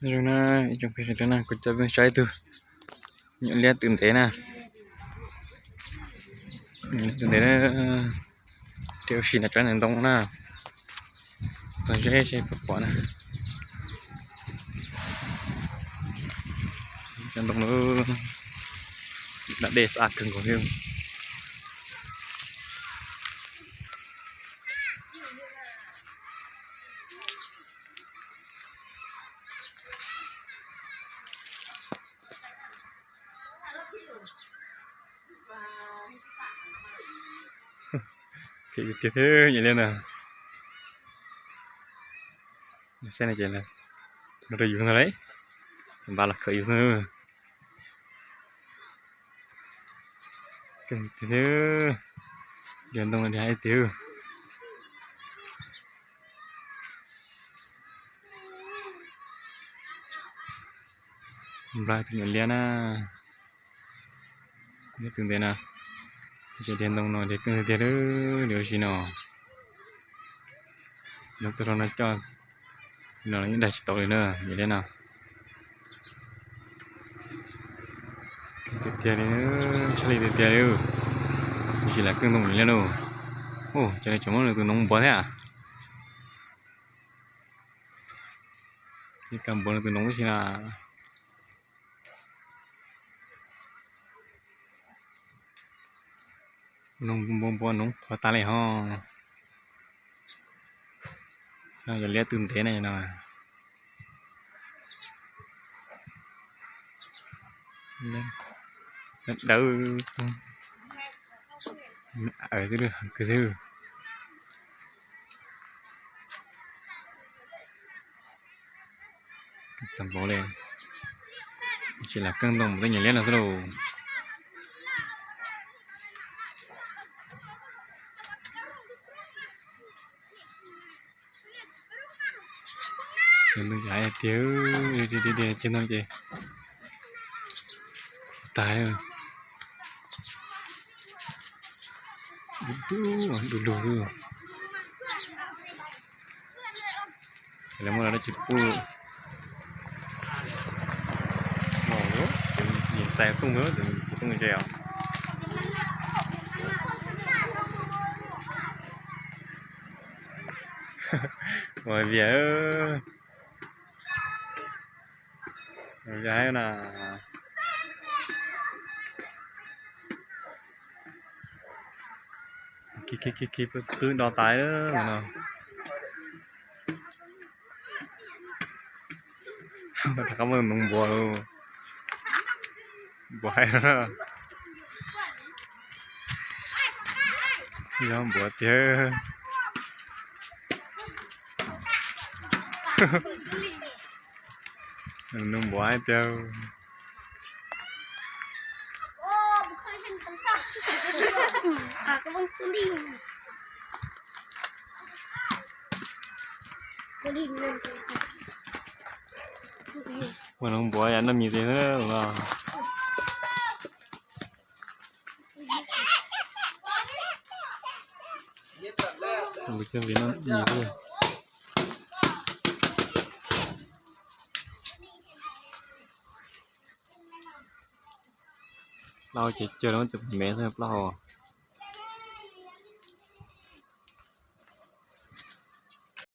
Zoo na, ib tsoom phooj ywg sawv daws na, kuv coj peb saib ib tug nyuam liab tw ntev na. Nyuam liab tw ntev na, thiab ua si nram tsob ntoo na. Txog zeb seb puas pom na. Cov ntoo lub da dej xav kawg nkaus li. Phem tiag tiag thiab nyuam liab na. Saib no ces los rau yus ntag lauj, npaj los khawm yus xwb. Kawg tiag thiab, diav ntoo no diav tiag. Nplog tus nyuam liab na, liab tw ntev na, ces diav ntoo no diav kawg tiag tiag, diav ua si no. Nov txog rau no coj, no yeej daig tsis tau li na, nyuam liab no. Tiag tiag li, tshaj li tiag tiag li. Tab sis lam kawg ntoo nyuam liab lauj. Ua cas li tseem muab nws tus noov npuav thiab. Li kawg npuav nws tus noov tib si na. Noov npuav npuav noov qhuav tas li ho. Yog liab tw ntev na no. Dawb, aws xwb, kawg xwb. Tag npaum li, tsis lam kawg ntoo mus tej nyuam liab no xwb lauj. Cog ntoo ces hais tiag, cog ntoo ces tas. Du lug xwb. Lawv muab los dab tsi pub. Nim tais tooj, tais tooj ze os. Ua vias, vias na. Khi khi khi khi, qwb do tais no. Rov qab muab noov npuav lauj. Npuav hais, yog npuav tiag. Noov npuav hais tiag. Ua noov npuav yam noj mis tiag xwb los. Nws cog li no nyias li. Plaub ces cog los txawm me xwb plaub hau.